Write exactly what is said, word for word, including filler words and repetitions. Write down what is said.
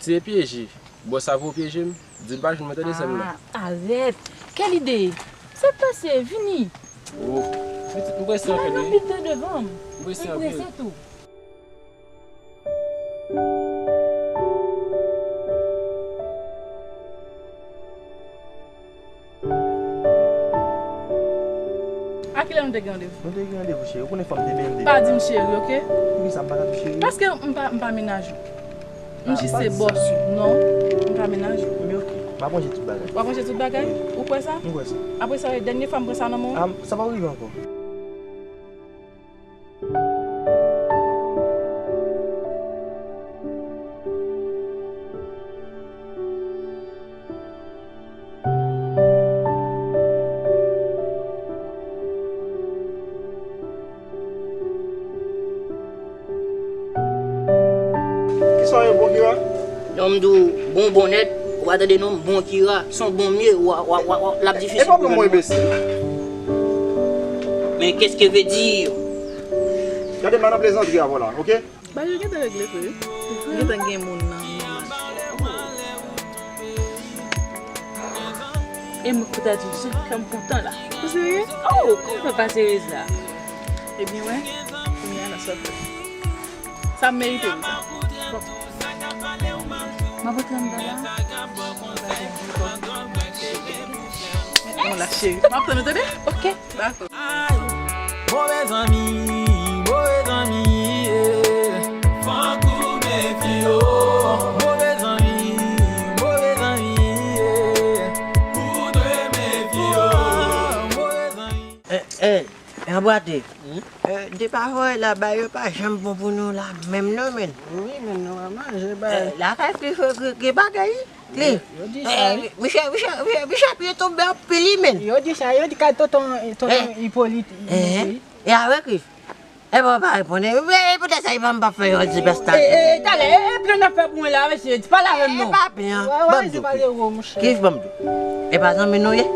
Se pyeje. Bòs sa pou pyeje m. Di l pa jwenn mwen tande sè m nan. Ah, arèt. Kèl ide? Sa k pase? Vini. Oh, pitit, m prese anpil, wi. Pale pito devan m. M prese anpil. M prese tou. A kilè nou te gen randevou? Nou te gen randevou, cheri. Ou konnen fanm te byen, m te... Pa di m cheri, oke? Poukisa m pa ka di w cheri? Paske m pa, m pa mennaj ou. M jis se bòs ou. Non, m pa mennaj ou. Men oke, m ap ranje tout bagay. W ap ranje tout bagay? Wi. Ou kwè sa? M kwè sa. Apre sa, e dènye fwa m pran sa nan men w? Ah, sa p ap rive ankò. Kisa w ye, bon Kira? Non, m di w, bon, bon nèt, ou pa tande non, bon Kira, se yon bon mye, w a, w a, w a, w a, l ap difisil pou jwenn mwen. E pa pou mwen, enbesil. Mais qu'est-ce que veut dire? Gade m nan plezantri avè w la, oke? Bagay yo gentan regle vre wi. Gentan gen moun nan. E m kontan di w, jan kè m kontan la. Ou serye? Oh, kòman w fè pa seryez la? Ebyen, wè, kounye a la sòt. Sa m merite wi sa. Bon. M ap antre anndan la. Bon, la cheri. M ap tann ou, tande? Oke. Dakò. Ay, move zanmi, move zanmi, yeah. Fòk ou mefye w. Move zanmi, move zanmi, yeah. Ou dwe mefye w. Move zanmi. Eh, eh, anbwate. Hmm? Eh, depa fò la, bagay yo pa janm bon pou nou la, menm non, menn. Wi, menn, nou pa manje, bagay. Eh, lakay Kli fò gen, gen bagay, wi. Kli. Yo di sa, eh, wi. Michel, Michel, Michel, Michel, pye tonbe anpil, wi, menn. Yo di sa, yo di kay tonton, tonton Ipolit. Eh, eh, eh. E avèk Kli. E bon, pa reponn. E, e poutèt sa, e pa m p ap fè yon ti pèstaj. E, e, e, talè, e, e plan n ap fè pou mwen la, mesye, pale avè m non. E pa plan. Ban m di w, Kli. Kli, ban m di w. E pa zanmi nou ye?